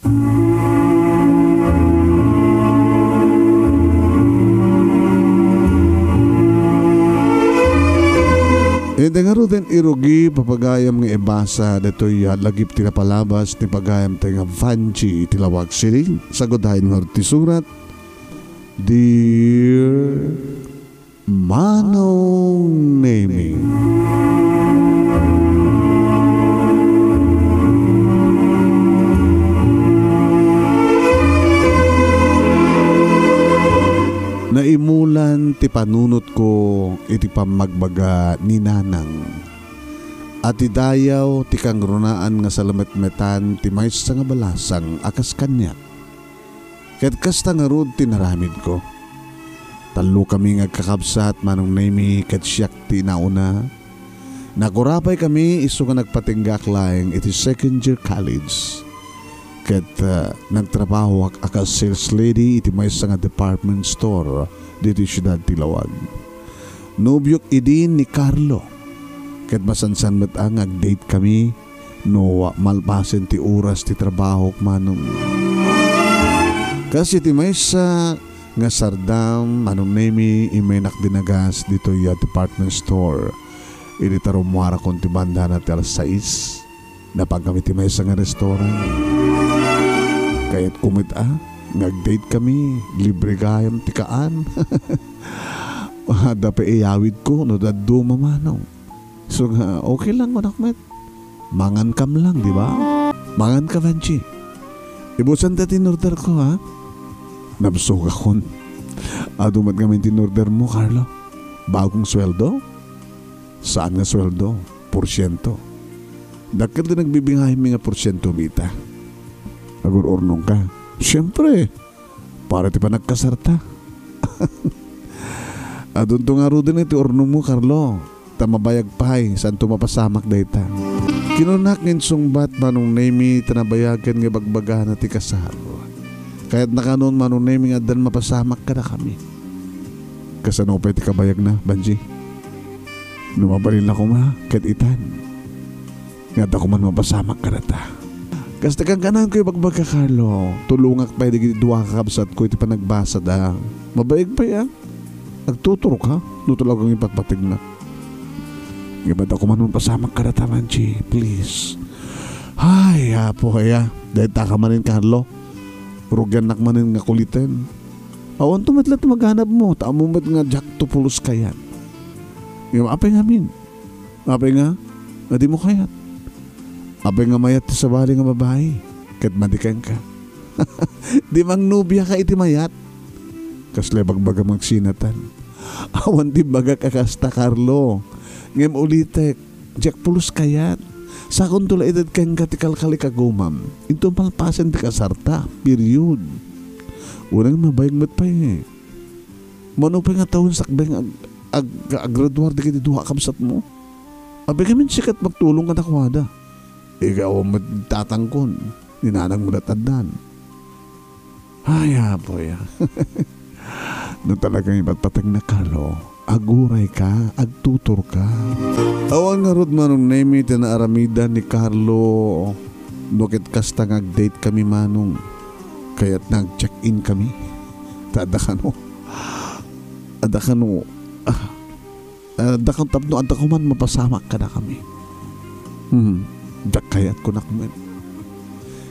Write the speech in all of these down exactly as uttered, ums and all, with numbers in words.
Iti ngaruden irugi, papagayam nga ibasa ditoy a lagip ti napalabas ni pagayam tayo nga Vanji iti Laoag City. Sagud hain nga ti surat, Dear Manong Nemi. Naimulan ti panunotko iti pammagbaga ni Nanang a ti dayaw ti kangrunaan nga salametmetan ti maysa nga balasang a kas kaniak. Ket kasta ngarud ti naramidko. Tallo kami nga agkakabsat, Manong Nemi, ket siak ti nauna. Nagurapay kami isu nga nagpatinggaak laeng iti second year college. Ket, ah, nagtrabahoak a kas sales lady iti maysa nga department store ditoy siudad ti Laoag. Nobiok idi ni Carlo. Ket masansan met a nga ag-date kami no malpasen ti oras ti trabahok, Manong. Kas iti maysa nga sardam, Manong Nemi, immaynak dinagas ditoy a department store. Idi tarummuarakon ti bandana ti alas sais, napan kami ti maysa nga restaurant. Kayatko met a nga ag-date kami, libre gayam ti kaan. Adda pay iyawidko no dadduma, Manong. So nga, okay lang, kunak met. Mangankam lang, di ba? Manganka, Vanji. Ibusan ta ti inorderko, ha? Nabsogakon. Adu met ngamin ti inordermo, Carlo? Bagong sweldo? Saan nga sweldo? Porsyento. Dakkel ti nagbibingaymi nga porsyento, bita. Agur-urnongka. Siyempre, para ti panagkasarta. Adunto ngaruden iti urnongmo, Carlo. Ta mabayag pay, saanto mapasamak dayta. Kinunak nga insungbat, Manong Nemi, ta nabayagen nga ibagbagana ti kasar. Kayatna kanon, Manong Nemi, nga addan mapasamak kadakami. Kasano pay ti kabayagna, Vanji? No mabalin la koma, ket itan. Nga adda koman mapasamak kadata. Kasta kankanayon ko ibagbaga, Carlo, tulongak pay dagiti dua a kakabsatko iti panagbasada. Mabaig pay a. Agtuturok, ha? No talagang ipatpategnak. Ngem adda koman mapasamak kadata, Vanji, please. Ay, Apo, aya. Dayta ka manen, Carlo. Rugiannak manen nga kuliten. Awanto met la ti maganabmo, ta ammo met nga diak to pulos kayat. Ngem apay ngamin? Apay nga, nga dimo kayat? Apay nga mayat ti sabali nga babai, ket madi kenka? Di mangnobiaka iti mayat. Kasla ibagbagam nga agsinatan. Awan ti bagak a kasta, Carlo. Ngem ulitek, diak pulos kayat. Sakonto la ited kenka ti kalkalikagumam. Inton malpasen ti kasarta, period. Unay mabayag met pay. Mano pay nga tawen sakbay nga ag-, ag-, agraduar dagiti dua a kabsatmo? Apay ngamin sika ti magtulong kadakuada. Ikaw met tatangkon, ni nanang mo dat addan. Ay, apoy, ah. No talagang ipatpateg na, Carlo, agurayka, agtuturka. Awan ngarud, Manong Nemi, ti naaramidan ni Carlo. No ket kasta nga ag-date kami, Manong, kayatna ag-check-in kami. Ta adda kano, adda kano, ah, adda kan-, tapno adda koman mapasamak kadakami. Hmm, diak kayat, kunak met.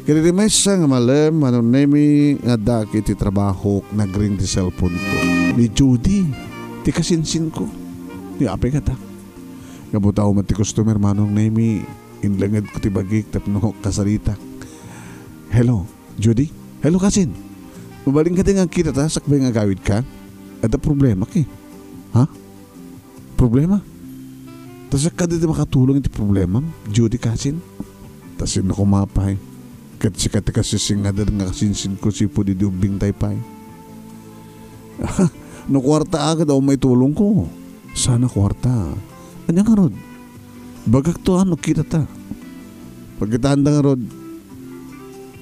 Ket iti maysa nga malem, Manong Nemi, nga addaak iti trabahok, nagring ti cellphone ko. Ni Judy, ti kasinsinko. Ni apay kata. Gapu ta umat ti customer, Manong Nemi, inlengedko ti bagik tapno kasaritak. Hello, Judy? Hello, kasin. Mabalin kadi nga agkitata sakbay nga agawidka? Adda problema ki. Ha? Problema? Ta siak kadi ti makatulong iti problemam, Judy, kasin? Ta sino koma pay? Ket sika ti kasisingadek nga kasinsinko sipud idi ubbingtay pay. No kuarta a ket awan maitulongko. Saan a kuarta? Ania ngarud? Ibagakto no kitata. Pagkitaanda ngarud.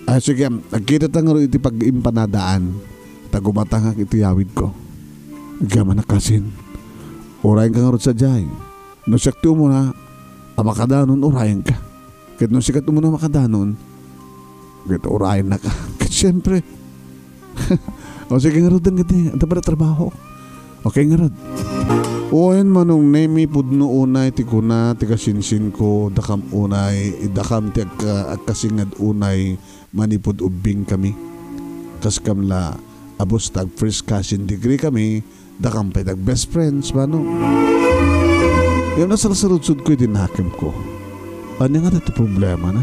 Ay, sige, agkitata ngarud iti pag-impanadaan. Ta gumatangak iti yawidko. Agyaman a kasin. Urayenka ngarud sadiay. No siak ti umuna a makadanon, urayenka. Ket no sika ti umuna a makadanon, Ket urayennaka. Ket siempre. O sige ngarud, dengngeg ti, adda pay trabaho. Okay ngarud. Wen, Manong Nemi, pudno unay ti kuna ti kasinsinko, dakam unay, dakam ti agka-, agkasinged unay manipud ubbingkami. Kaskam la, abus ta ag-first cousin degree kami, dakam pay ti ag-best friends, mano? Ngem nasarsarudsurotko iti nakemko. Ania ngata ti problemana?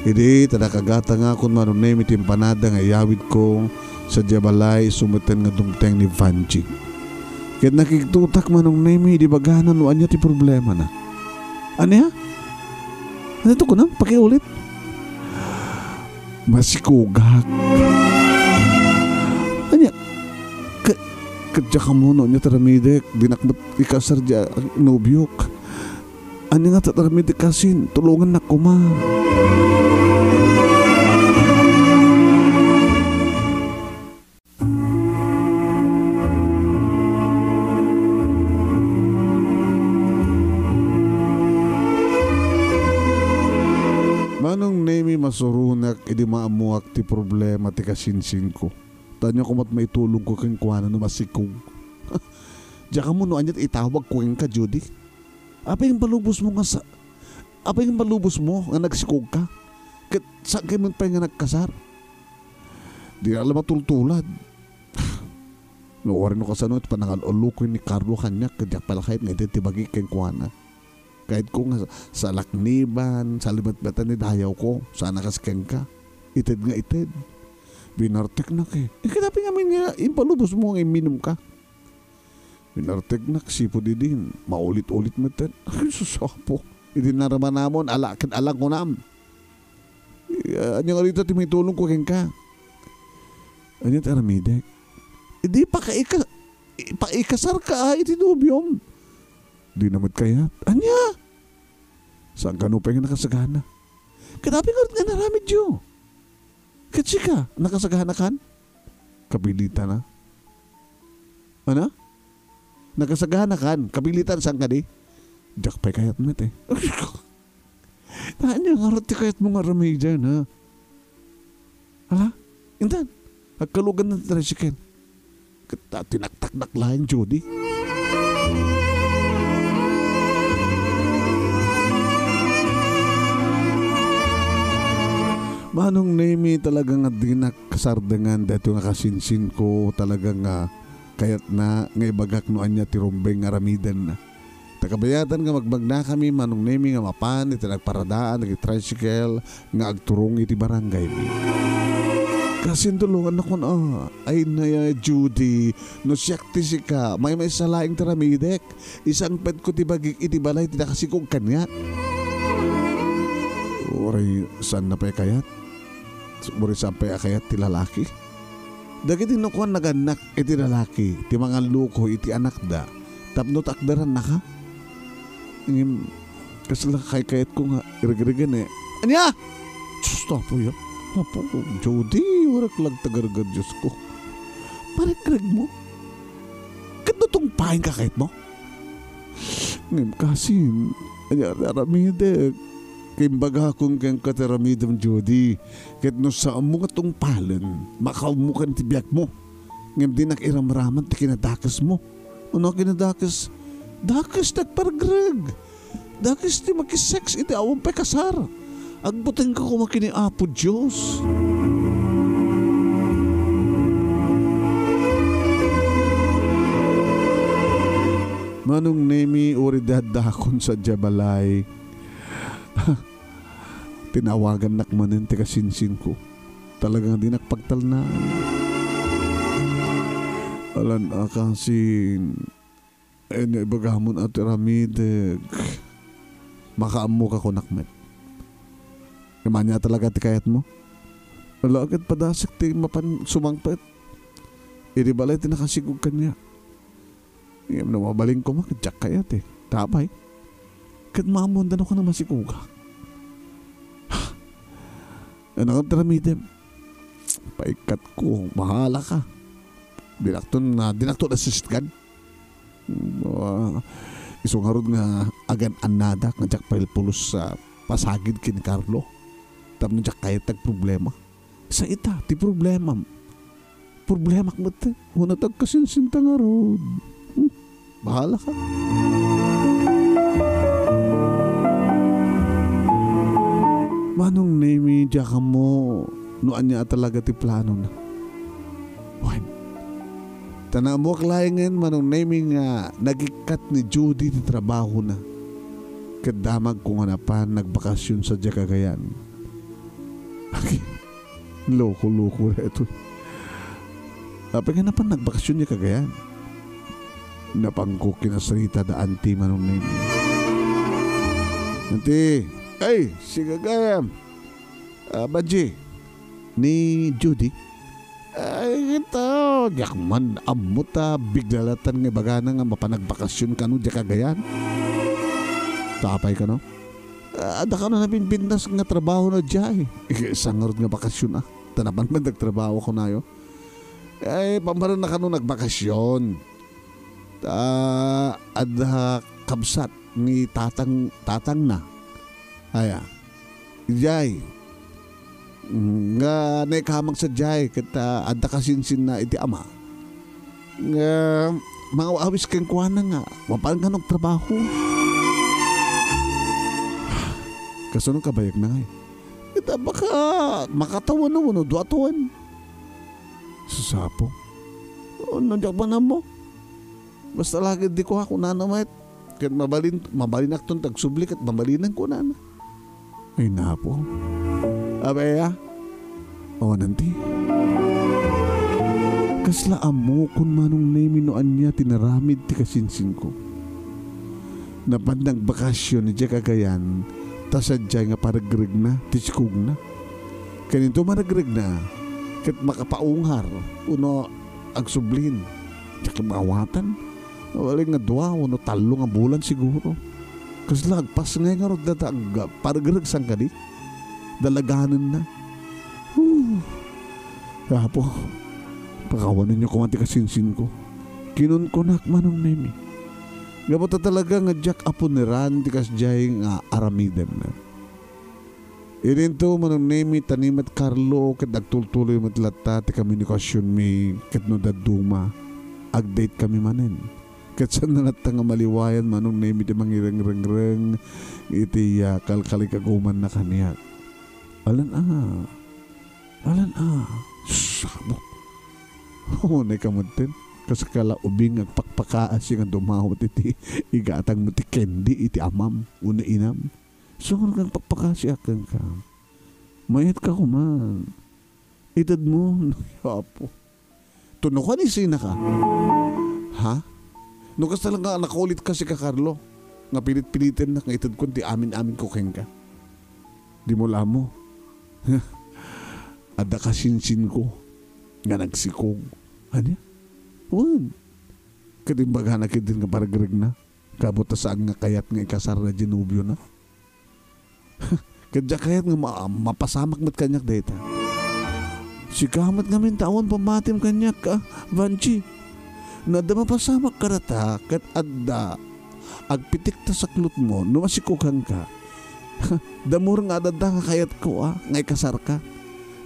Idi ta nakagatangakon, Manong Nemi, ti impanada nga iyawidko sadiay balay, isu metten nga dumteng ni Vanjie. Ket nakigtotak, Manong Nemi, idi ibagana no ania ti problemana. Ania? Ania ti kunam? Pakiulit. Masikugak. Ania? Ka-, kadya kamo no ania ti aramidek? Dinak met ikasar diay nobiok. Ania ngata ti aramidek, kasin? Tulongannak koma. Manong Nemi, masuronak idi maammoak ti problema ti kasinsinko. Ta ania koma ti maitulongko kenkuana no masikog? Diak ammo no ania ti itawagko kenka, Judy. Apay nga impalubosmo nga sa-, apay nga impalubosmo nga nagsikogka? Ket saankay met pay nga nagkasar? Diak la matultulad. No, uray no kasano iti panangal-uloko ni Carlo kaniak, ket diak pay la kayat nga ited ti bagik kenkuana. Kayatko nga salakniban, salibatbatan ni dayawko, saan a kas kenka. Ited nga ited. Binarteknak, eh. Eh, ket apay ngamin nga impalubosmo nga imminumka? Binarteknak, sipud idin, maulit-ulit metten. Ay, sus, Apo. Idi naramanamon, ala ket ala kunam. Eh, ania nga dita ti maitulongko kenka? Ania ti aramidek? Idi pakaika-, paikasarka, ah, iti nobiom. Dina met kayat. Ania? Saan kano pay nga nakasagana? Ket apay ngarud nga inaramidyo? Ket sika, nakasaganakan? Kapilitan a. Ano? Nakasaganakan, kapilitan, saan kadi? Diak pay kayat met, eh. Ania ngarud ti kayatmo nga aramiden, ha? Ala, intan, agkalugan na ti tricycle. Ket ta tinaktakdak laeng, Judy. Manong Nemi, talaga nga dinak kasardengan daytoy nga kasinsinko, talaga nga kayatna nga ibagak no ania ti rumbeng nga aramidenna. Ta kabayatan nga magmagnakami, Manong Nemi, nga mapan iti nagparadaan dagiti tricycle nga agturong iti barangaymi. Kasin, tulongannakon a. Ay, naya, Judy, no siak ti sika, maymaysa laeng ti aramidek. Isangpetko ti bagik iti balay ti nakasikog kaniak. Uray, saanna pay kayat? Uray saan pay a kayat ti lalaki? Dagiti nakuan nagannak iti lalaki ti mangalluko iti anakda tapno takderannaka. Ngem kasla kaykayatko nga irigrigen, eh. Ania? Sus, Apo, ya. Apo, Judy, uray ka lagtagargar, Diosko. Marigregmo? Ket no tungpaenka kayatmo? Ngem kasin, ania ti aramidek? Imbagakon kenka ti aramidem, Judy. Ket no saanmo nga tungpalen, makaammokan ti biagmo. Ngem dinak iramraman ti kinadakesmo. Ano a kinadakes? Dakes ti agparegreg. Dakes ti makisex iti awan pay kasar. Agbutengka koma ken ni Apo Dios. Manong Nemi, uray daddakon sadiay balay. Tinawagannak manen ti kasinsinko. Talagang dinak pagtalna. Alan a kasin. Ay, no ibagamon a ti aramidek. Makaammoka kunak met. Ngem ania talaga ti kayatmo? Ala, ket padasek ti mapan sumangpet. Idi balay ti nakasikog kaniak. Ngem no mabalin koma, ket diak kayat, eh. Tapay. Ket maammon da no kano masikogak. Ano nga ti aramidem? Paikkatko, bahalaka. Dinakton na, dinakton na sisitgan. Ah, isu ngarud nga agan-annadak nga diak pay pulos a pasagid ken ni Carlo. tapno diak kayat ti agproblema. Sa ita, ti problemam. Problemak met, eh. Kuna ti agkasinsinta ngarud. Hmm, bahala ka. Manong Nemi, diak ammo no ania a talaga ti planona. Wen, ta naammoak laengen, Manong Nemi, nga nagikkat ni Judy ti trabahona. Ket damagko nga napan nagbakasyon sadiay Cagayan. Loko-loko daytoy. Apay nga napan nagbakasyon diay Cagayan? Napanko kinasarita da Auntie Manong Nemi. Auntie, ay, si Cagayan. Ah, Banji, ni Judy? Ay, ita, diak man ammo ta bigla latan nga ibagana nga mapan nagbakasyon kano diay Cagayan. Ta apay kano? Ah, adda kano nabinbintas nga trabahona diay. Isu ngarud nga bakasyon, ah. Ta napan man nagtrabaho kunayo. Ay, pammarenna kano nagbakasyon. Ta, adda kabsat ni tatang, tatangna. Aya. Idiay. Mm, nga naikamang sadiay, ket, ah, adda kasinsinna iti ama. Nga, mangaw-awis kenkuana nga, mapan kano agtrabaho. Kasano kabayagna ngay? Ita baka makatawen wenno dua tawen. Sus Apo. O, no, diak man ammo. Basta lagi di ko ako nanamay. Ket mabalin, mabalinakton ti agsubli ket mabalinan kunana. Ay, napo. Abaya. Awanan ti. Kasla ammokon, Manong Nemi, no ania ti naramid ti kasinsinko. Napan nagbakasyon idiay Cagayan, ta sadiay nga paregregna ti sikogna. Ken inton maregregna, ket makapaungar, wenno agsublin. Diak maawatan. Mabalin nga dua wenno tallo nga bulan siguro. Kasla agpasngay ngarud dayta agparegreg sangkadi. Dalaganenna. Huh. Apo, pakawanenyo koma ti kasinsinko. Kinunkunak, Manong Nemi. Gapu ta talaga nga diak apuneran ti kasdiay nga aramidem. Idinto, Manong Nemi, ta ni met Carlo, ket agtultuloy met latta ti komunikasionmi, ket no dadduma, ag-date kami manen. Ket saan na latta nga maliwayan, Manong Nemi, ti mangirengrengreng iti, ah, kalkalikagumanna kaniak. Alan a. Alan a. Sus, amo. Unay ka metten. Kas kala ubing agpakpakaasi nga dumawat iti igatangmo ti candy iti amam wenno inam. Sungon kang pakpakasiak kenka. Mayat ka koma. Itedmo, no, Apo. Tuno ka ni sina ka? Ha? No kasta lang nga nakaulit ka si ka Carlo, nga pilit-piliten na nga ited ko ti amin-amin ko kenka. Di mo lamo. Adda kasinsin ko nga nagsikog. Ania? Wen. Ket imbagana ketdin nga paregreg na. Gapu ta saan nga kayat nga ikasar na diay nobio na. Ket diak kayat nga ma-, mapasamak met kaniak dayta. Sika met ngamin ta awan pammatim kaniak, ah, Vanchi. No adda mapasamak kadata, ket adda agpitik ta saklotmo, no masikoganka. Damor nga adda nga kayatko, ah, nga ikasarka.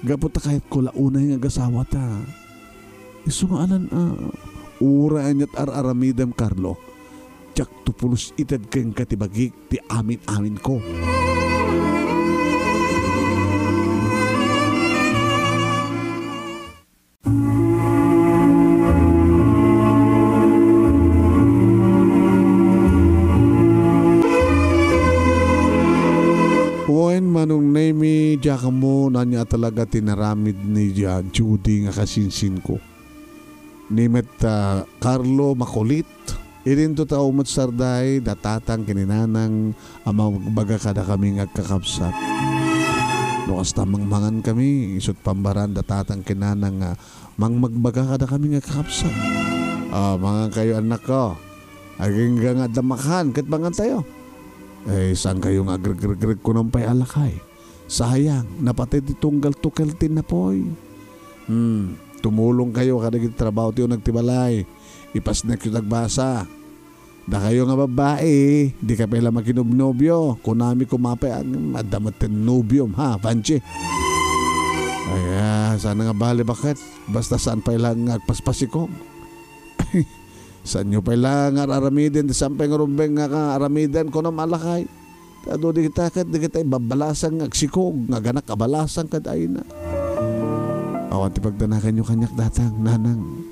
Gapu ta kayatko la unay nga agasawata. Isu nga alan, ah, uray ania't ar-aramidem, Carlo. Diakto pulos ited kenka ti bagik ti amin-aminko. Wen, Manong Nemi, diak ammo no ania talaga ti naramid ni, ah, Judy nga kasinsinko. Ni met, ah, Carlo, makulit. Idinto ta umetsarday da tatang ken ni nanang a mangbaga kadakami nga agkakabsat. No kasta, mangmangan kami, isut' pambaraan da tatang ken nanang nga mangmagbaga kadakami nga agkakabsat. Ah, mangan kayo, annak ko. Agingga nga adda makan, ket mangan tayo. Eh, saan kayo nga agregregregko nang pay a lakay? Sayang, napatay ti tunggal tukel ti napoy. Hmm, tumulong kayo kadagiti trabaho ti uneg ti balay. Ipasnekyo ti agbasa. Dakayo nga babbai, dika pay la makinobnobio. Kunami koma pay, adda met ti nobiom, ha, Vanchi? Ay, ah, saan nga bali baket. Basta saan pay la nga agpaspasikog. Saanyo pay la nga ar-aramiden ti saan pay nga rumbeng nga ka-, aramiden, kunam a lakay. Adu dagita ket dagita ibabalasang nga agsikog, nga aganak a balasang kad ayna. Awan ti pagdanaganyo kaniak, Tatang, Nanang.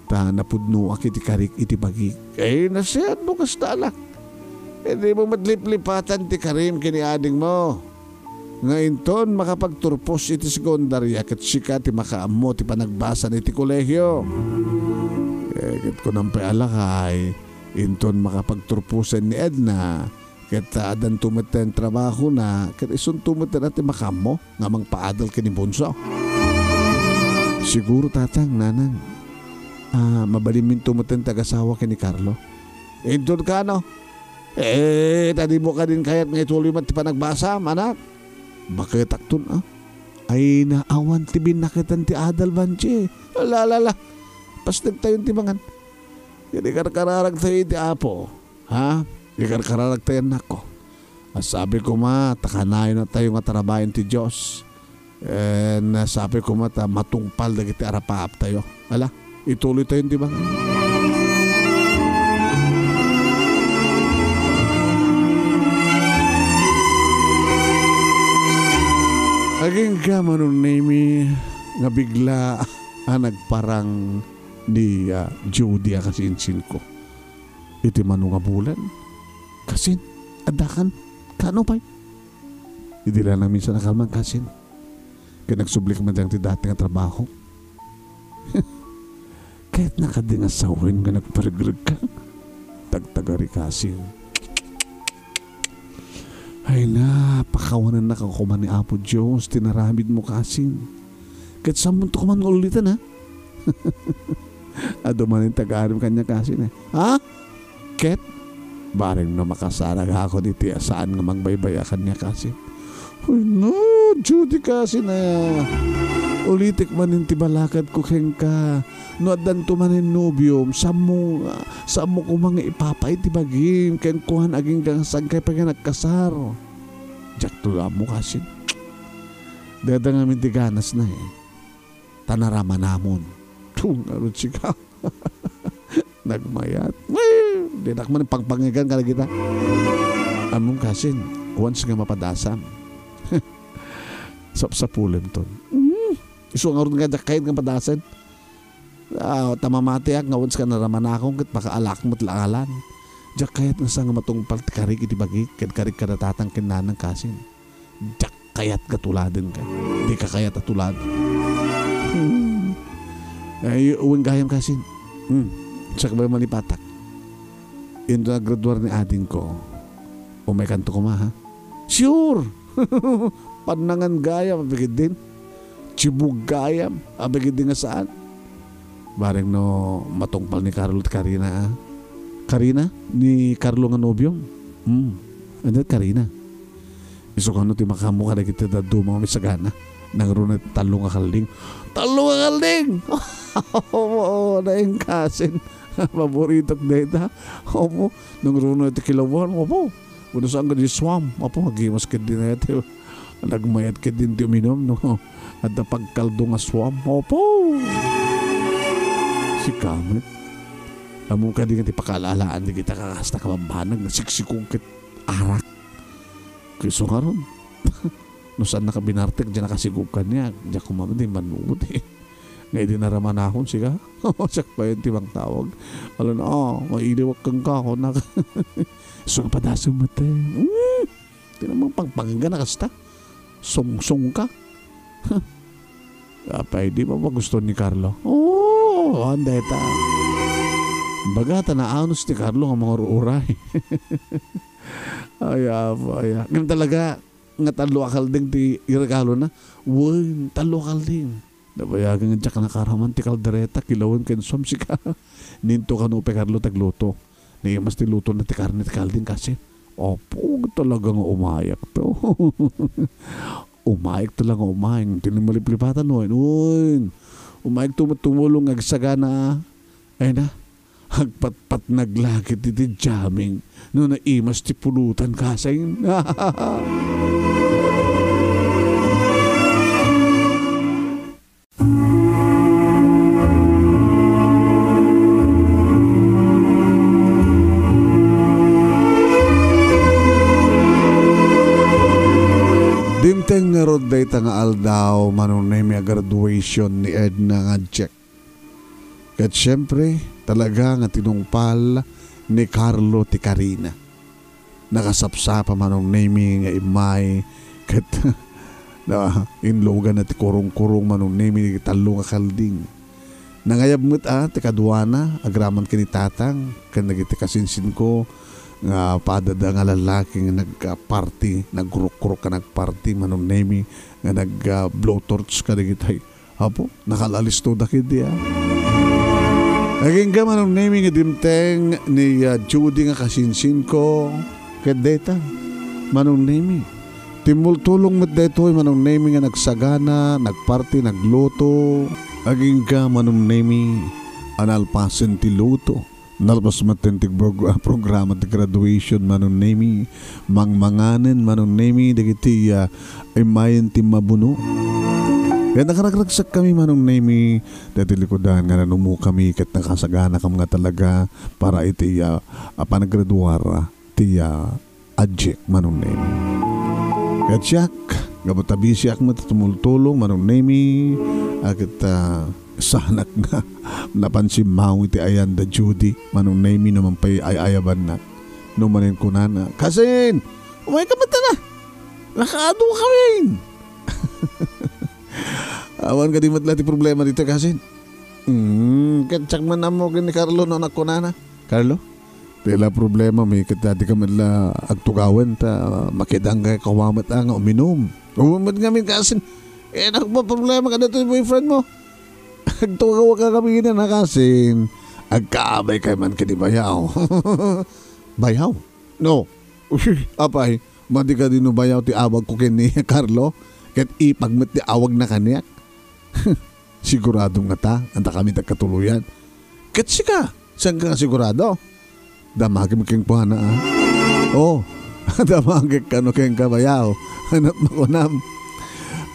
Ta napudnoak iti karik iti bagik. Eh, nasayaat no kasta la. Eh, dimo met liplipatan ti karim ken ni adingmo. Nga inton makapagturpos iti sekundaria ket sika ti makaammo ti panagbasana iti kolehio. Eh, ket kunam pay a lakay, inton makapagturposen ni Edna, ket, ah, addanto met ti trabahona, ket isunto met ti makaammo nga mangpaadal ken ni Bunso. Siguro, Tatang, Nanang, ah, mabalinminto met ti agasawa ken ni Carlo. Inton kano? Eh, ta dimo kadin kayat nga ituloy met ti panagbasam, anak? Baketakton, ah. Ay, naawan ti binnaketan ti adal, Vanchi. Ala, ala, ala. Pasdagtayon ti mangan. Ket ikarkararagtayo iti Apo. Ha? Ikarkararagtayo, annakko. A, sabi koma, ta kanayon a tayo nga tarabayen ti Dios. Ken, a, sabi koma, ta matungpal dagiti arapaaptayo. Ala, ituloytayon ti bang. Agingga, Manong Nemy, nga bigla a nagparang ni, a, Judy a kasinsinko. Iti mano nga bulan, kasin, addakan, kano pay? Idi la nang minsan a kalman, kasin. Ket nagsublik man ti dati nga trabaho. Kayatna kadi nga sawen nga nagparegregka? Tagtagari, kasin. Ay na, pakawanennaka koma ni Apo Dios ti naramidmo, kasin. Ket sammonto koma nga uliten, ha? Adu manen ti agaram kaniak, kasin, eh. Ha? Ket? Bareng no makasaragakon iti a saan nga mangbaybay-a kaniak, kasin. Ay na, Judy, kasin, a, ulitek manen ti balakadko kenka. No addanto manen nobiom, saanmo, saanmo koma nga ipapay ti bagim kenkuan agingga nga saankay pay nga nagkasar. Diakto la ammo, kasin. Dada ngamin ti ganasna, eh. Ta naramanamon. Tung, ngarud sika. Nagmayat. Ay, dinak man pangpangegan kadagita. Ammom, kasin, once nga mapadasam. Sapsapulem ton. Mm. Isu ngarud nga diak kayat nga padasen. Ah, ta mamatiak nga once nga naramanakon ket pakaalak met la ngalan. Diak kayat nga sa nga matungpal ti karik iti bagik, ken karik kada tatang ken nanang, kasin. Diak kayat nga tuladenka. Dika kayat a tulad. Hmm. Ay, wen gayam, kasin. Hmm. Sakbay manipatak. Inton naggraduar ni adingko, umaykanto koma, ha? Sure! Pannangan gayam, apigidin. Chibog gayam, apigidin nga saan. Bareng no matungpal ni Carlo ti karina, a? Karina? Ni Carlo nga nobiom? Hmm. Ania ti karina? Isu kano ti makaammo kadagiti dadduma nga misagana? Nangruna ti tallo nga kalding. Tallo nga kalding! Oo, naingkasin. Paboritok dayta. Opo, nangruna ti kilawan. Opo. Wenno saan nga di suam. Apo, agimas ket di na iti nagmayat ket din ti uminum, no? Adda pagkaldo nga suam. Opo. Sika met. Ammom kadi nga ti pakaalaalaan dagita kakasta, kababbanag nga siksikog ket arak. Ket isu ngarud. No saannaka binartek, diay nakasikog kaniak. Diak koma met immanugot, eh. Nga idi naramanakon, sika? Siak pay ti mangtawag. Ala na, ah, mailiwak kenka, kunak. Isu nga padasem met, eh. Hmm. Ti namang pangpangga na kasta. Sungsong ka. Apay, di ba magusto ni Carlo? Oo, kuan dayta. Baga ta naanos ni Carlo nga mangur-uray. Ay, apo, ay, ah. Ngem talaga, nga tallo a kalding ti iregalona. Wen, tallo a kalding. Nabayagen nga diak nakaraman ti kaldereta, kilawen ken suam, sika. Ninto kano pay Carlo ti agluto. Naimas ti lutona ti karne ti kalding, kasin. Apo, talaga nga umayak to. Umayak talaga, umayak. Ti maliplipatan, wen, wen. Umayak to met tumulong nga agsagana. Ay na. agpatpatnag la ketdi ti jamming no naimas ti pulutan, kasin. Dimteng ngarud dayta nga aldaw, Manong Nemy, a graduation ni Edna nga Jack. Ket siempre, talaga nga tinungpal ni Carlo ti karina. Nakasapsapa Manong Nemy nga immay ket na, inluganna ti kurong-kurong Manong Nemy dagiti tallo nga kalding. Nangayab met a ti kaduana agraman ken ni Tatang ken dagiti kasinsinko nga padada nga lalaki nga nagparti, nagrukrok ken nagparti Manong Nemy nga nag, ah, blowtorch kadagitoy. Apo, nakalaalistoda ketdi, a. Agingga Manong Nemy nga dimteng ni, ah, Judy nga kasinsinko ket dayta, Manong Nemy. Timmultulong met daytoy, Manong Nemy, nga nagsagana, nagparti, nagluto. Agingga Manong Nemy a nalpasen ti luto. Nalpas met ti prog-, ah, programa ti graduation, Manong Nemy, mangmanganen, Manong Nemy, dagiti, ah, immayen ti mabuno. Ket nakaragragsakkami, Manong Nemy, daytoy likudan nga nanumokami ket nakasaganakam nga talaga para iti, ah, ah, panagraduar ti, ah, Ajek, Manong Nemy. Ket siak, gapu ta bisiak met tumultulong, Manong Nemy, a ket, ah, sanak nga napan simmango iti ayan da Judy, Manong Nemy, no man pay ay-ayabannak. No manen kunana, "Kasin, umayka met ta na. Nakaadu ka, Win." Awan kadi met la ti problema ditoy, kasin. Mm, ket siak man ammo ken ni Carlo no nakunana. Carlo? Ti la problemami ket adika met la agtugawen ta makidanka koma met a nga uminum. Uminum met ngamin kasin. Eh, nagpaproblema ka ditoy boyfriend mo. Agtugawka ngamin a kasin. Agkaabay kay man ken ni bayaw. Bayaw? No. Uy, apay, madi kadi no bayaw ti awag ko ken ni Carlo? Ket ipag met ti awag na kaniak. Sigurado nga ta, anta kami nagkatuloyan. Ket sika, saan ka sigurado? Damagem kenkuana, a. Oh, damagek kano kenka bayaw. Anat makunam.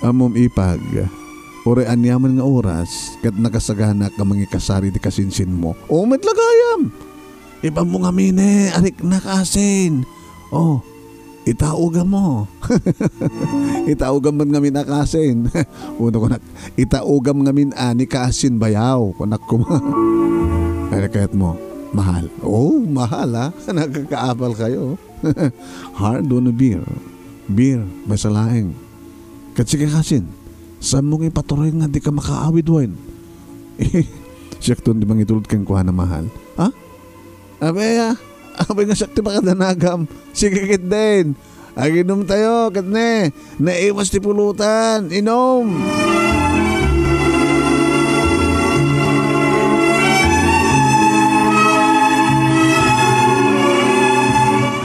Ammom ipag, uray aniaman nga oras, ket nakasaganak nga mangikasar iti kasinsinmo. O, met la gayam. Ipanmo ngamin, eh, ariknak asin. Oh, itaugam mo. Itaugam man ngamin a kasin. Uno kunak, itaugam ngamin a ni kasin bayaw. Kunak kuma. Ay, kayat mo, mahal. Oh, mahal, ah. Nagkakaapal kayo. Hard on a beer. Beer, may salaeng. Ket sige kasin, saan mo nga ipaturay nga di ka makaawid wen? Siak ton di mangitulod kenkuana, mahal. Ha? Abay, ah. Abay nga siak ti makadanagam. Sige ketdin. Aginom tayo, ket ne, naiwas ti pulutan. Inom!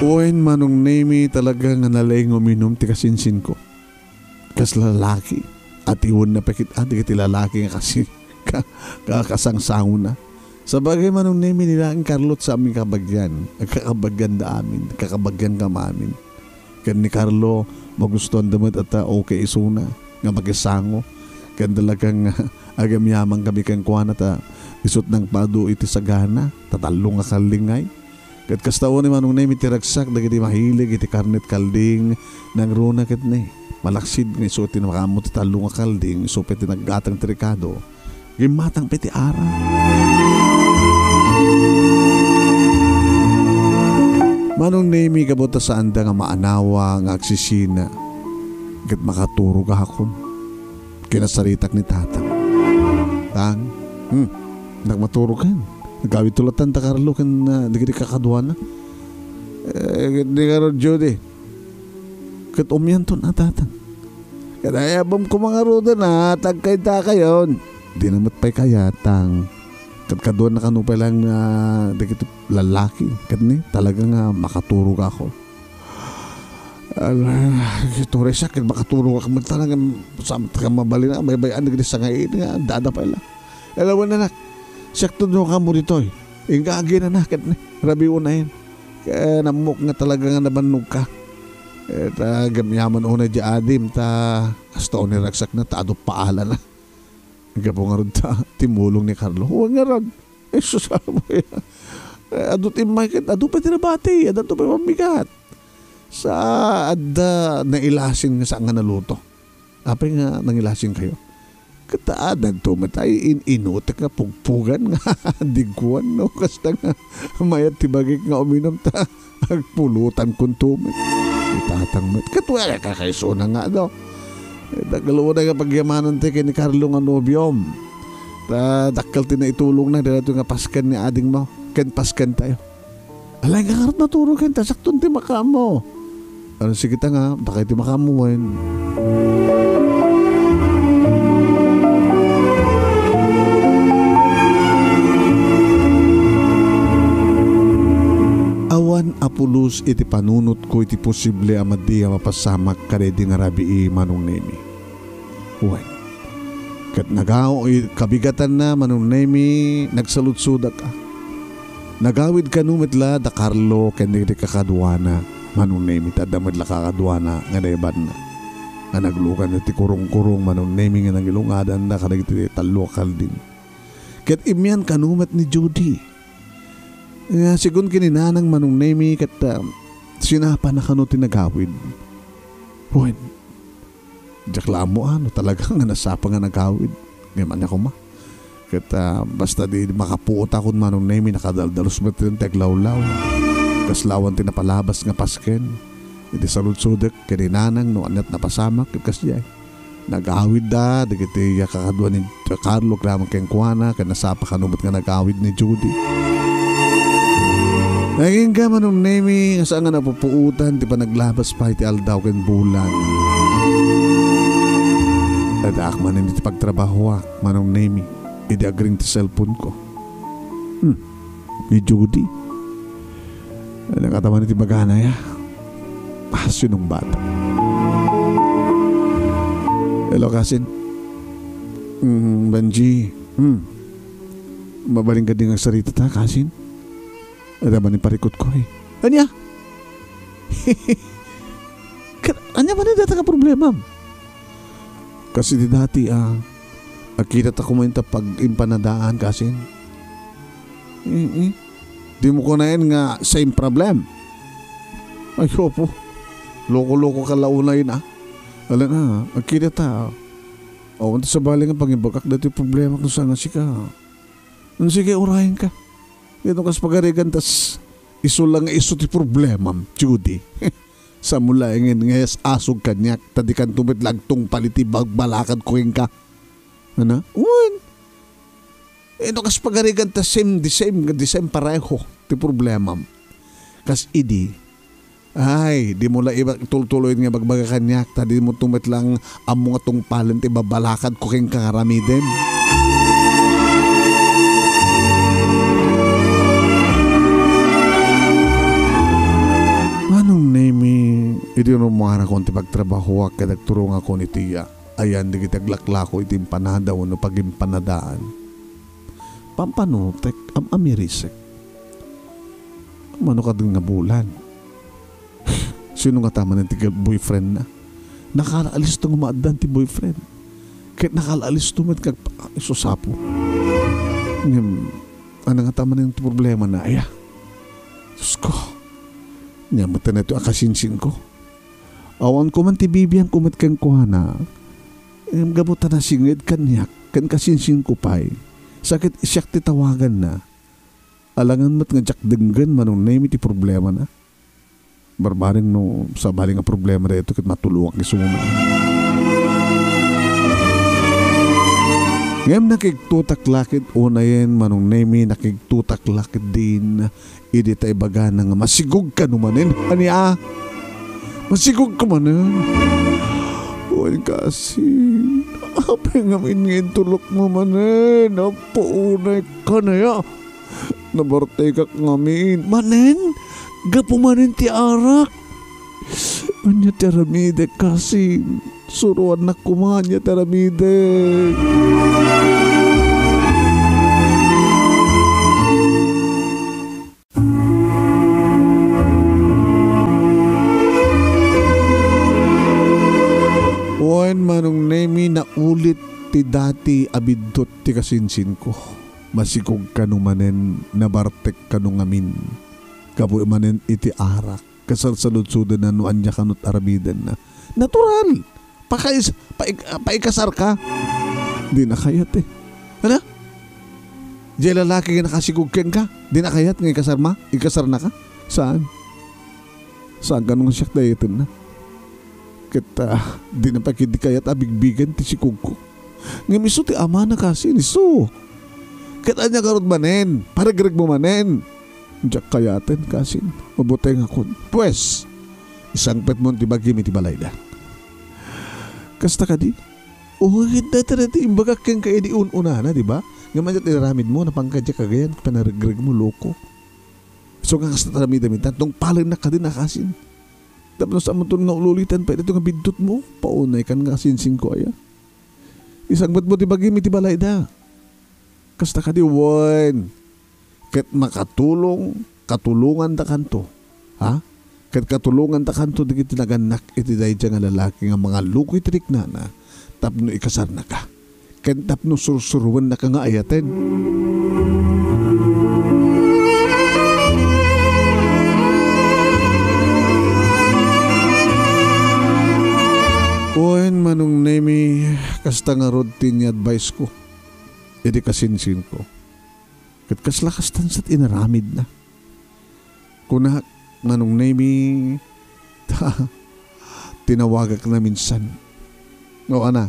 Wen, Manong Nemy, talaga nga nalaing uminum ti kasinsinko. Kas lalaki, atiwenna pay ket, ah, dagiti lalaki nga kasi ka-, ka-, kasangsangona. Sabagay, Manong Nemy, ni Laing Carlo, sa amin kabagian. Kakabagian da amin. Kakabagian ka amin. Ken ni Carlo, magustuan da met a ta okay isuna nga makisango. Ken talagang agyamyaman kami kenkuana ta isut nangpado iti sagana, ta tallo nga kaldingay. Ket kasta ni Manong Nemy ti ragsak dagiti mahilig iti karnet kalding, nangruna ket ne, malaksid nga isu ti makaammo ti tallo nga kalding, isu pay ti naggatang ti rekado, gimmatang pay ti aram. Manong Nemy, gapu ta saanda nga maanawa nga agsisina, ket makaturogakon. Kinasaritak ni Tatang. Tang, hmm, nagmaturokan. Nagawid tulatan da Carlo ken, ah, dagiti kakaduana. Eh, ket ni ngarud, Judy. Ket umianton a, Tatang. Ket ayabem koma ngaruden a, tagkaytakayon. Di na met pay kayat, Tang. Ket kaduana kano pay lang, ah, dagiti lalaki. Ket ni, talaga nga makaturogakon. Ala, turay siak, ket makaturogak met talaga, sa-, ka mabalin a, baybay-an dagiti sangain nga, dada pay la. Ala, wen, anak, siak tudno kamo ditoy. Inka aginana ket ni, rabii unayen. Ket ammok nga talaga nga nabannogka. Ket, ah, gamyaman unay diay adim ta kasta unay ragsakna ta adu paalana. Gapu ngarud ta timmulong ni Carlo. Wen ngarud. Jesus, apo ya. Eh, adu ti immay ket adu pay ti nabati, addanto pay mammigat. Sa adda nailasin nga saan nga naluto. Apay nga nangilasinkayo? Ket addanto met ay in-inutek nga pugpugan nga digwan, no? Kasta nga mayat ti bagik nga uminum ta agpulutankonto met. Itatang met. Ket wen, kakaisuna nga, no? Eh, dakkel unay nga pagyamanan ti ken ni Carlo nga nobiom. Ta dakkel ti naitulongna daytoy nga pasken ni adingmo. Ken paskentayo. Alay nga ngarud naturo ken ta sakton ti makaammo. Ano, sige ta nga, dakay ti makaammo wen. Awan a pulos iti panunotko iti posible a madi a mapasamak kadaydi nga rabii, Manong Nemi. Wen, ket nagaw-, i-, kabigatanna, Manong Nemi, nagsaludsodak, a. Nagawid kano met la da Carlo ken dagiti kakaduana, Manong Nemi, ta adda met la kakaduana nga naibanna. Nga naglugan iti kurungkurung, Manong Nemi, nga nangilungadanna kadagiti tallo a kalding. Ket immian kano met ni Judy. Nga, segun ken ni Nanang, Manong Nemi, ket, ah, sinapana kano ti nagawid. Wen, diak la ammo, a, no talaga nga nasapa nga nagawid. Ngem ania koma. Ket, ah, basta di makapuotakon, Manong Nemi, nakadaldalus met ti aglawlaw. Kasla awan ti napalabas nga pasken. Idi saludsodek ken ni Nanang no aniat napasamak, ket kasdiay. Nagawidda dagiti kakadua ni Carlo agraman kenkuana, ken nasapa kano met nga nagawid ni Judy. Nagingga, Manong Nemi, nga saan nga napupuotan ti panaglabas pay ti aldaw ken bulan. Addaak manen iti pagtrabahoak, Manong Nemi, idi agring ti cellphone ko. Hmm. Ni Judy. Ano nga taman iti bagana, ya? Ah, sinong bata? Hello, kasin. Mm, Benji. Hmm. Mabalin ka din nga sarita ta, kasin? Ada man yung parikot ko, eh. Anya? Ka-, anya man yung data nga problema? Kasi di dati, ah, akita ta kumain ta pag-impanadaan, kasin. Mm-mm. Di mo kunain nga same problem. Ay, opo. Loko-loko ka launay na. Alam na, agkita ta. Awan ta sabali nga pangibagak dati problema kung saan nga sika. Ang sige, urayan ka. Ito kas pagarigan tas isu lang nga isu ti problemam, Judy. Sa mula ingin nga asog kaniak, ta di kan tumitlag tungpal iti bagbalakad ko kenka. Ano? Wen. Eh, no, kas pagarigan ta same, the same, the same pareho ti problemam. Kas idi, ay, di mo la iba-, tultuloy nga bagbaga kaniak, ta di mo tumet lang ammo nga tungpalen ti babalakad ko ken kangaramiden. Manong Nemi, idi rummuarakon ti pagtrabahoak ket agturongakon iti iya. Ayan dagiti aglaklako iti impanada wenno pagimpanadaan. Pampanutek, am-amirisek. Mano kadin nga bulan? Sino nga taman ti girl-, boyfriend na? Nakalaalisto nga maaddan ti boyfriend. Ket nakalaalisto met kag, ah, isusapo. Ngem, ano nga taman ti problema na, aya? Diyos ko, nia met ito akasinsin ko. Awan ko man ti bibian ko met kenkuana. Ngem gapu ta nasinged kaniak, ken kasinsin ko pay. Sakit siak ti tawaganna. Alangan met nga diak denggen, Manong Nemi, ti problemana. Barbareng no sabali nga problema dayto ket matulongak isuna. Ngem nakigtutak la ket unayen, Manong Nemi, nakigtutak la ket din idi ta ibagana nga masigog ka no manen. Ania? Masigog ka manen? Wen kasi, apay ngamin nga intulok mo manen? Apo, unay ka na ya. Nabartekak ngamin. Manen? Gapu manen ti arak? Ania ti aramidek, kasin? Suroannak koma ania ti aramidek. ti abiddut ti kasinsinko. Masikog kano manen, nabartek kano ngamin. Gapu manen iti arak, kasalsaludsodenna no ania kano ti arabidenna. Natural! Pakais-, paik-, paikasarka. Dina kayat eh. Ano? Diay lalaki nga nakasikog kenka, dina kayat nga ikasarma? Ikasarnaka? Saan? Saan kano nga siak dayatenna? Ket, ah, dina pay ketdi kayat a bigbigen ti sikogko. Ngem isu ti amana kasin, isu. Ket ania garud manen? Paregregmo manen. Diak kayaten kasin. Mabutengakon. Pues, isangpetmon ti bagim iti balayda. Kasta kadi? O, ket dayta ti imbagak kenka idi un-unana, di ba? Ngem ania ti inaramidmo, napanka diay kagayan, panaregregmo, loko. So nga kasta ti aramidem ita, tungpalennak kadi nakasin. Tapno saan mo ton nga ululitan pay daytoy nga biddutmo, paunaykan nga kasinsinko aya. Isangpetmo ti bagim iti balayda. Kasta kadi wen. Ket makatulong, katulongandakanto. Ha? Ket katulongandakanto dagiti nagannak iti daydiay nga lalaki nga mangallukoy ti riknana tapno ikasarnaka. Ken tapno sursuruennaka nga ayaten. Wen, Manong Nemi, kasta ngarud ti ni-advise ko iti kasinsinko. Ket kasla kastan sa ti inaramidna. Kunak, Manong Nemi, ta tinawagakna minsan. O, ana,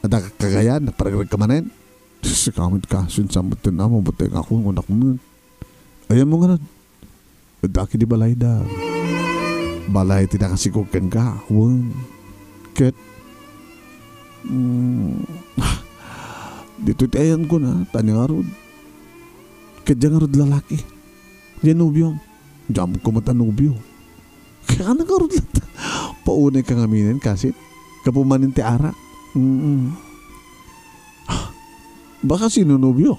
adda kagayan, naparegreg ka manen? Sika met kasin sa met ti na, mabutengakon, kunak met. Ayan mo nga na. Adda kadi balayda. Balay ti nakasikog kenka, wen. Ket, mm, ditoy ti ayanko na, ta ania ngarud. Ket diay ngarud lalaki. Diay nobiom. Diay amok met a nobio. Kaya ka na ngarud latta. Paunay ka ngaminen, kasit. Gapu manen ti arak. Mm-mm. Baka sino nobio?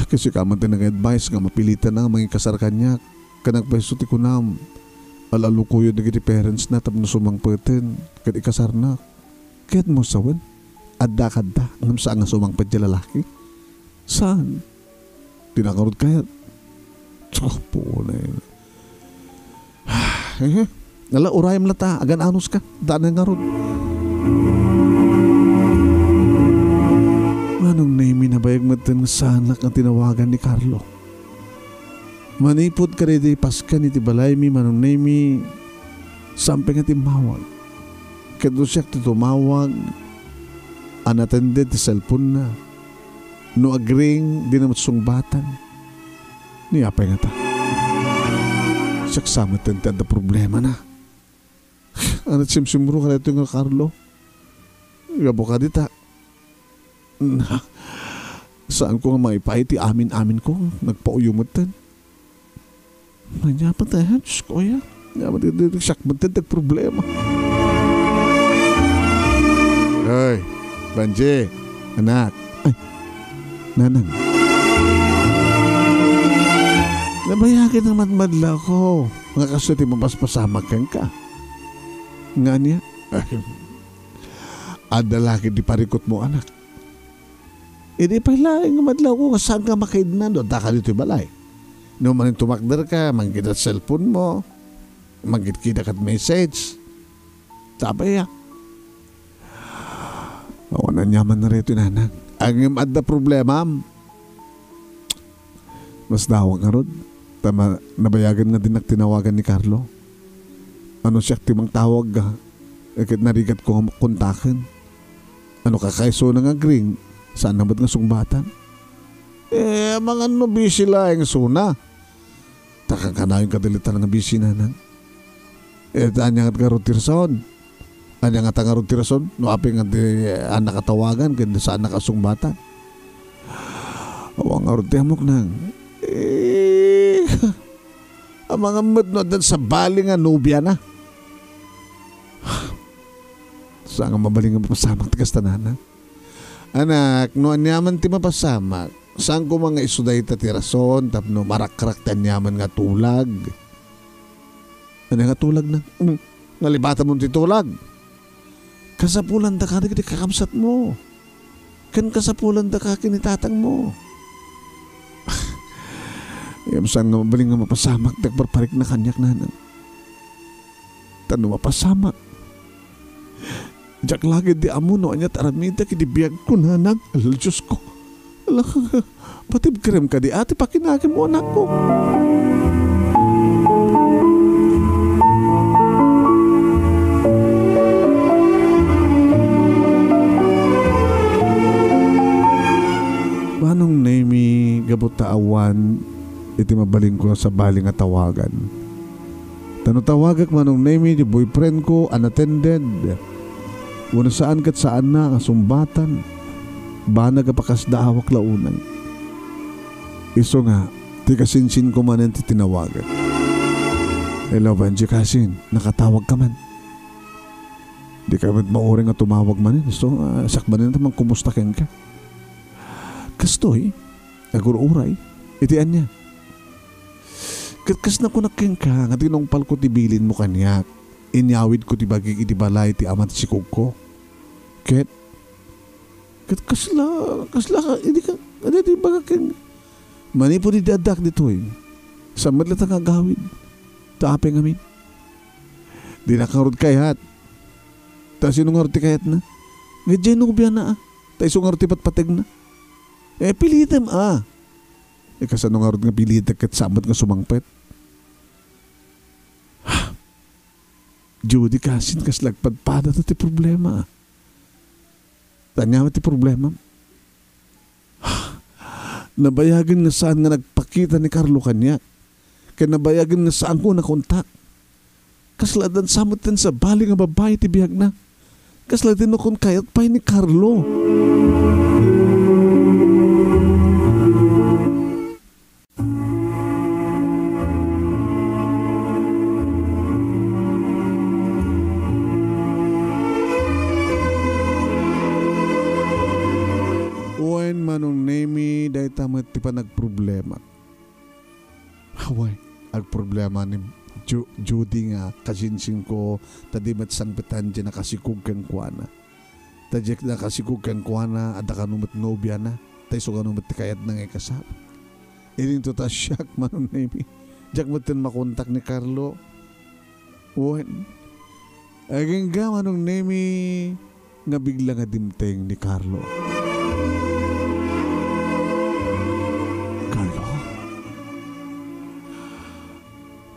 Kasi ka man ti nag-advise nga mapilitan na nga mangikasar kaniak. Kanak pay isu ti kunam, al-alukoyo dagiti parents na tapno sumangpeten ket ikasarnak. Kayatmo sawen, adda kadda ngem saan nga sumangpet ti lalaki? Saan? Di na ngarud kayat. Tsuko, puonay. Eh, ala, urayem latta, agan-anos ka. Daan ngarud. Manong Nemi, nabayag metten nga saanak nga tinawagan ni Carlo. Manipud kadaydi paskan iti balaymi, Manong Nemi, saan pay nga timmawag. Ket no siak ti tumawag, unattended ti cellphone-na. No agring, dina met sungbatan. Ni apay ngata? Siak sa metten ti adda problemana. Ania ti simsimrek kadaytoy nga Carlo? Gapu kadita. Na, saanko nga maipaay ti amin-aminko. Nagpauyo metten. Ania met, eh, Diyos ko, ya. Ania met, di, di, siak met ti problema. Ay, Banji, anak. Ay, nanang. Nabayagen a madmadlawko nga kastoy ti mapaspasamak kenka. Nga ania? Ay, adda la ketdi parikutmo, anak. Idi pay laeng nga madlawko nga saan nga makaidna no adda ka ditoy balay. No manen tumakder ka, mangkita ti cellphone mo, mangkitkita ka ti message. Tapay a. Awan aniaman na reto, nanang. Ngem adda problemam. Masdawak ngarud. Ta ma-, nabayagen nga dinak tinawagan ni Carlo. Ano siak ti mangtawag, ah? Ket narigat ko nga kontaken. Ano ka kay isuna nga agring? Saan na met nga sungbatan? Eh, amangan no busy laeng isuna. Ta kankanayon kadilitan nga busy, nanang. Eh, ta ania ngarud ti rason? Ania ngata ngarud ti rason? No apay nga di, ah, nakatawagan, ken saan nakasungbatan? Awan ngarud ti ammok, nang. Eh, amangan met no addan sabali nga nobiana. Saan nga mabalin nga mapasamak ti kasta, nanang? Anak, no aniaman ti mapasamak, saan koma nga isu dayta ti rason tapno marakrak ti aniaman nga tulag? Ania nga tulagna? Hmm, nalibatamon ti tulag. Kasapulandaka dagiti kakabsatmo. Ken kasapulandaka ken ni tatangmo. Ngem saan nga mabalin nga mapasamak ti agparparikna kaniak, nanang. Ta no mapasamak, diak la ketdi ammo no ania ti aramidek iti biagko, nanang. Ala, Diosko. Ala, patibkerem kadi a ti pakinakemmo, anakko. Manong Nemi, gapu ta awan iti mabalinko a sabali nga tawagan. Ta no tawagak, Manong Nemi, ti boyfriendko, unattended, wenno saan ket saanna nga sungbatan, banag a pakasdaawak la unay. Isu nga, ti kasinsinko manen ti tinawagak. Hello, Benji Kasin, nakatawagka man. Dika met mauray nga tumawag manen, isu, ah, siak manen ti mangkumusta kenka. Kastoy, agur-uray, iti ania? Ket kas nakunak kenka nga tinungpalko ti bilinmo kaniak, inyawidko ti bagik iti balay ti ama ti sikogko. Ket, ket kasla, kasla ka, idi ka, idi ti bagak ken, manipud idi addak ditoy, saan met latta nga agawid, ta apay ngamin. Dinak ngarud kayat. Ta sino ngarud ti kayatna? Nga diay nobiana, a. Ta isu ngarud ti patpategna. Eh, pilitem, a. Eh, kasano ngarud nga pilitek ket saan met nga sumangpet? Judy, kasin, kasla agpadpadata ti problema. Ta ania met ti problema? Nabayagen nga saan nga nagpakita ni Carlo kaniak. Ken nabayagen nga saanko a nakontak. Kasla adda sa metten sabali nga babbai ti biagna. Kasla dinakon kayat pay ni Carlo. Wen, Manong Nemi, dayta met ti panagproblemak. Awan, agproblema ni Ju-, Judy nga kasinsinko, ta di met sangpetan diay nakasikog kenkuana. Ta diay nakasikog kenkuana, adda kano met nobiana, ta isu kano met ti kayatna nga ikasar. Idinto ta siak, Manong Nemi. Diak metten makontak ni Carlo. Wen, agingga, Manong Nemi, nga bigla nga dimteng ni Carlo. Carlo?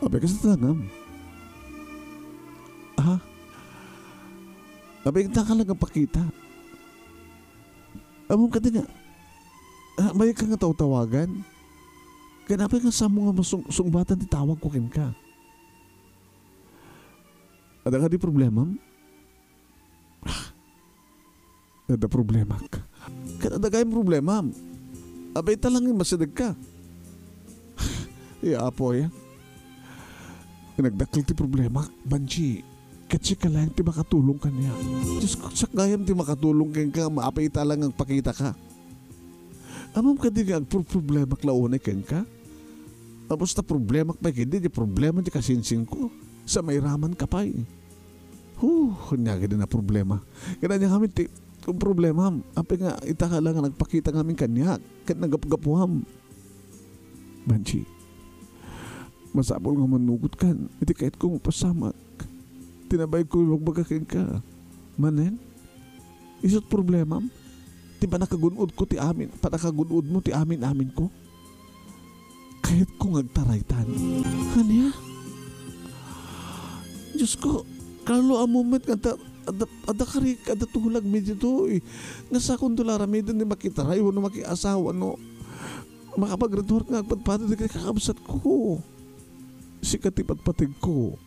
Apay, kasta langam? Ha? Apay, inta ka lang nga pakita. Ammom kadi nga, ah, mayat ka nga tawtawagan? Ken apay nga saanmo nga masung-, sungbatan ti tawagko kenka? Adda kadi problemam? Adda problemak. Ket adda gayam problemam. Apay, ita lang nga masidegka. Ya Apo, ya. Nagdakkel ti problemak, Banji. Ket sika laeng ti makatulong kaniak. Diosko, siak gayam ti makatulong kenka, apay, ita lang nga agpakitaka. Ammom kadi nga agpurproblemak la unay kenka? Tapos ta problemak pay ketdi, diay problema diay kasinsinko. Sa mairamanka pay. Huh, ania kadi a problema. Ket ania ngamin ti, ti problemam, apay nga ita ka lang nga nagpakita ngamin kaniak, ket nagapgapuam. Banji, masapul nga manugotkan iti kayatko nga mapasamak. Ti nabayagko ibagbaga kenka. Manen, isu ti problemam, ti pannakagun-odko ti amin, pannakagun-odmo ti amin-aminko. Kayatko nga agtaraytan. Ania? Diosko, Carlo, ammom met nga adda, adda, adda karik, adda tulagmi ditoy. Nga saankonto la aramiden ti makitaray wenno makiasawa no makapagriduar nga agpadpada dagiti kakabsatko. Sika ti patpategko.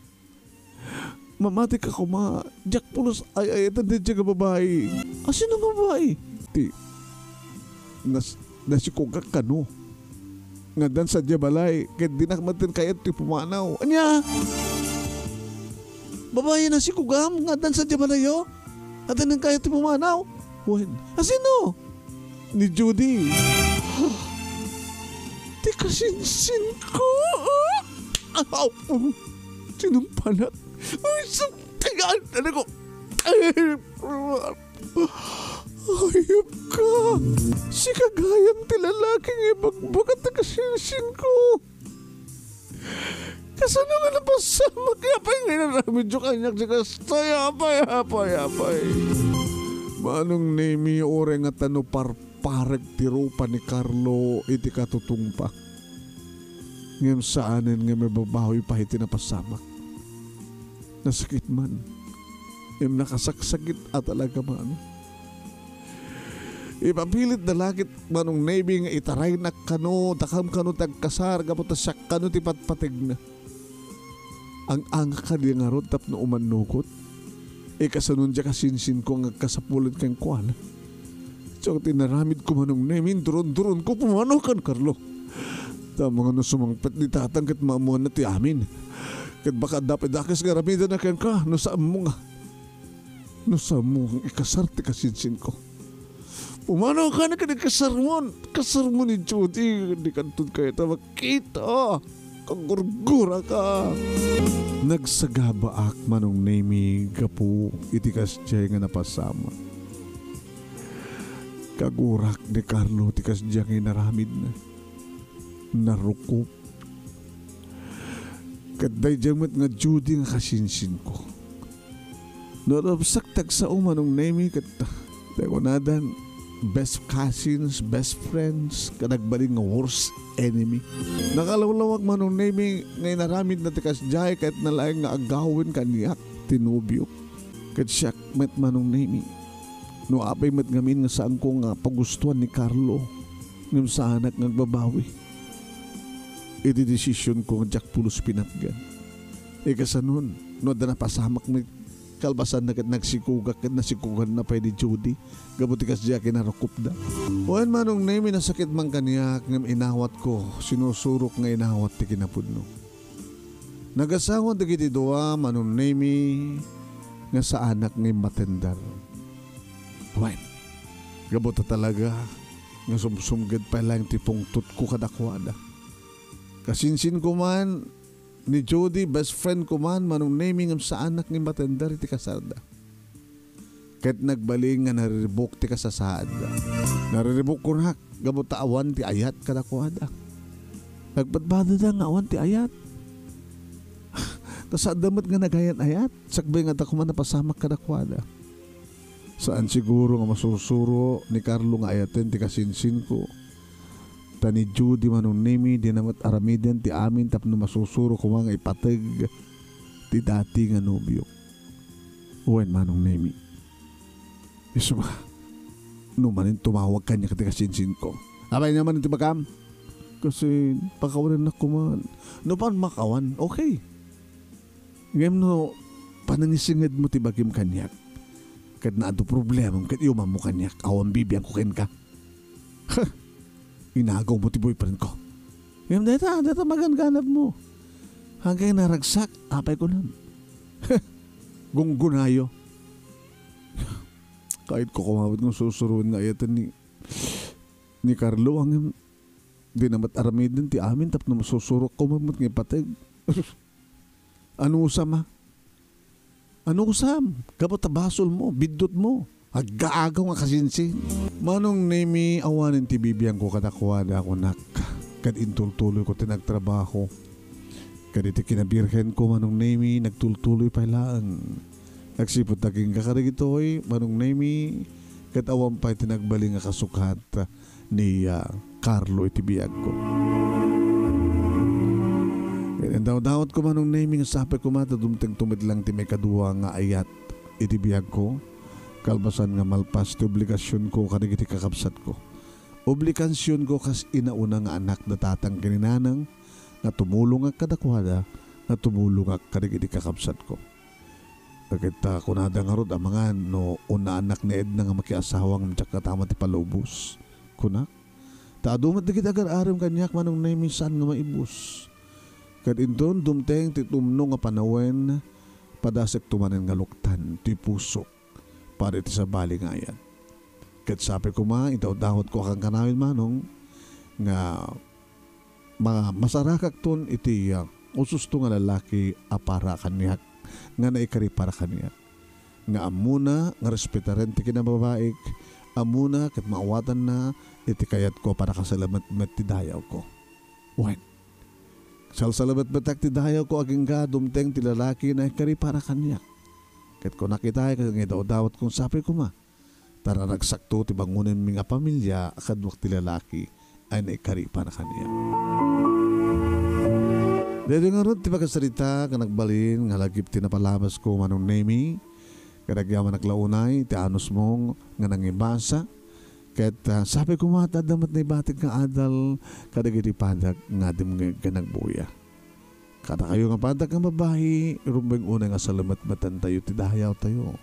Mamatika koma, diak pulos ay-ayaten daydiay nga babai. A, sino nga babai? Ti nas-, nasikogak kano. Nga addan sadiay balay, ket dinak metten kayat ti pumanaw. Ania? Babai nasikogam nga addan sadiay balayyo? Addan kayat ti pumanaw? Wen, a sino? Ni Judy. Ti kasinsinko. Aw, sinumpanak. Ay, sa-, tigaan, ano ko? Ay, ayup ka! Sika gayam ti lalaki nga ibagbaga ti kasinsinko. Kasano nga napasamak? Apay nga inaramidyo kaniak ti kasta? Apay, apay, apay. Manong Nemi, uray nga ta no parparek ti rupa ni Carlo iti katutungpak, ngem saanen nga mababawi pay iti napasamak. Nasakit man. Ngem nakasaksakit a talaga, Manong. Ipapilit da la ket, Manong Nemi, nga itaraynak kano, dakam kano ti agkasar, gapu ta siak kano ti patpategna. Ang-angak kadi ngarud tapno umannukot. Ikasanon diay kasinsinko nga agkasapulan kenkuana. Diak ti inaramidko, Manong Nemi, duron-duronko pumanaw kan Carlo. Ta amangan no sumangpet ni tatang ket maammoanna ti amin. Ket baka adda pay dakes nga aramidenna kenka no saanmo nga, no saanmo nga ikasar ti kasinsinko. Pumanaw ka na ket ikasarmon. Kasarmo ni Judy, di kanton kayat a makita. Kagurgura ka. Nagsagabaak, Manong Nemi, gapu iti kasdiay nga napasamak. Kagurak ni Carlo ti kasdiay nga inaramidna. Narukop. Ket daydiay met nga Judy nga kasinsinko. No, ragsak ti agsao, Manong Nemi, ket, tay kunadan, best cousins, best friends, ket agbalin nga worst enemy. Nakalawlawak, Manong Nemi, nga inaramidna ti kasdiay, ket nalaing nga agawen kaniak ti nobiok. Ket siak met, Manong Nemi, no apay met ngamin nga saanko nga pagustuan ni Carlo, ngem saanak nga agbabawi iti desisionko nga diak pulos pinatgan. Ikasanon, no adda napasamak met kalpasanna ket nagsikogak ket nasikoganna pay ni Judy gapu ti kasdiay a kinarukopda. Wen, Manong Nemi, nasakit man kaniak ngem inawatko, sinusurok nga inawat ti kinapudno. Nagasawa dagiti dua, Manong Nemi, nga saanak nga immatender. Wen, gapu ta talaga nga sumsumged pay laeng ti pungtotko kadakuada. Kasinsinko man ni Judy, best friend ko man, Manong Nemi, ngem saanak nga immatender iti kasarda. Ket nagbalin nga nariribuk ti kasasaadda. Nariribuk, kunak, gapu ta awan ti ayat kadakuada. Nagbadbadada nga awan ti ayat. Kasaadda met nga nagayan-ayat, sakbay nga adda koma napasamak kadakuada. Saan siguro nga masursuro ni Carlo nga ayaten ti kasinsinko. Ta ni Judy, Manong Nemi, dina met aramiden ti amin tapno masursuro koma nga ipateg ti dati nga nobiok. Wen, Manong Nemi. Isu nga, no manen tumawag kaniak ti kasinsinko. Apay naman iti bagam? Kasi pakawanennak koma. No paan makawan, okay. Ngem no panangisingedmo ti bagim kaniak, ket no adu problemam ket iumammo kaniak, awan bibiangko kenka. Ha! Inagawmo ti boyfriendko. Ngem dayta, dayta maganganabmo. Hanggang naragsak, apay kunam. Gunggunayo. Kayatko koma met nga susuroen nga ayaten ni, ni Carlo, ngem dina met aramiden ti amin tapno masusurok koma met nga ipateg. Anusam a? Anusam? Gapu ta basolmo, biddutmo. Aggaagaw nga kasinsin. Manong Nemi, awanen ti bibiangko kadakuada, kunak. Ket intultuloyko ti nagtrabaho. Ket iti kinabirhenko, Manong Nemi, nagtultuloy pay laeng. Nagsipud ta kenka kadagitoy, Manong Nemi, ket awan pay ti nagbalin nga kasukat ni, ah, Carlo iti biagko. Ket indawdawatko, Manong Nemi, nga sapay koma ta dumteng tumedlang ti maikadua nga ayat iti biagko, kalpasan nga malpas ti obligasionko kadagiti kakabsatko. Obligasionko kas inauna nga anak da tatang ken ni nanang, nga tumulongak kadakuada, nga tumulongak kadagiti kakabsatko. Ket ta kunada ngarud, amangan no unnaannak ni Edna nga makiasawa ngem diak kataman ti palubos, kunak. Ta adu met dagiti agar-arem kaniak, Manong Nemi, saan nga maibus. Ket inton dumteng ti tumno nga panawen, padasekto manen nga luktan ti pusok para iti sabali nga ayat. Ket sapay koma, idawdawatko a kankanayon, Manong, nga ma-, masarakakton iti, ah, ususto nga lalaki a para kaniak, nga naikari para kaniak. nga ammona nga respetaren ti kinababaik, ammona ket maawatanna iti kayatko a pannakasalamet met ti dayawko. Wen, salsalametmetak ti dayawko agingga dumteng ti lalaki nga naikari para kaniak. Ket kunak ita nga idawdawatko nga sapay koma ta naragsakto ti bangonenmi nga pamilia a kaduak ti lalaki a naikari para kaniak. Daytoy ngarud ti pakasarita nga nagbalin nga lagip ti napalabasko, Manong Nemi, ket agyamanak la unay ti anusmo nga nangibasa, ket, ah, sapay koma ta adda met naibatik nga adal kadagiti padak nga dimngeg ken nagbuya. Kadakayo nga padak nga babbai, rumbeng unay nga salametmetantayo ti dayawtayo.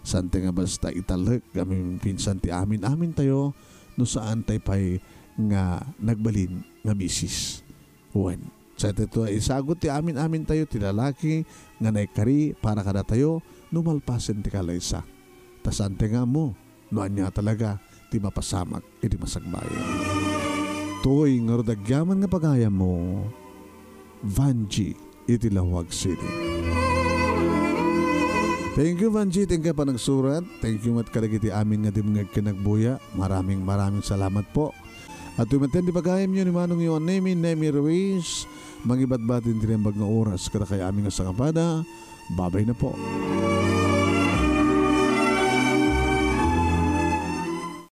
Saantayo nga basta italek nga maminpinsan ti amin-amintayo no saantayo pay nga nagbalin nga misis. Wen, saantayo a isagut ti amin-amintayo ti lalaki nga naikari para kadatayo no malpasen ti kalaysa. Ta saantayo nga ammo no ania talaga ti mapasamak iti masakbayan. Toy ngarud agyaman nga pagayammo, Vangie iti Laoag City. Thank you, Vangie. Thank you panagsurat. Thank you met kadagiti amin nga dimngeg ken nagbuya. Maraming, maraming salamat po. At tumetten di pagayamyo ni Manong Yuan Nemi, Nemi Ruiz, mangibatbati ti naimbag nga oras kadakayo amin nga sangapada. Babay na po.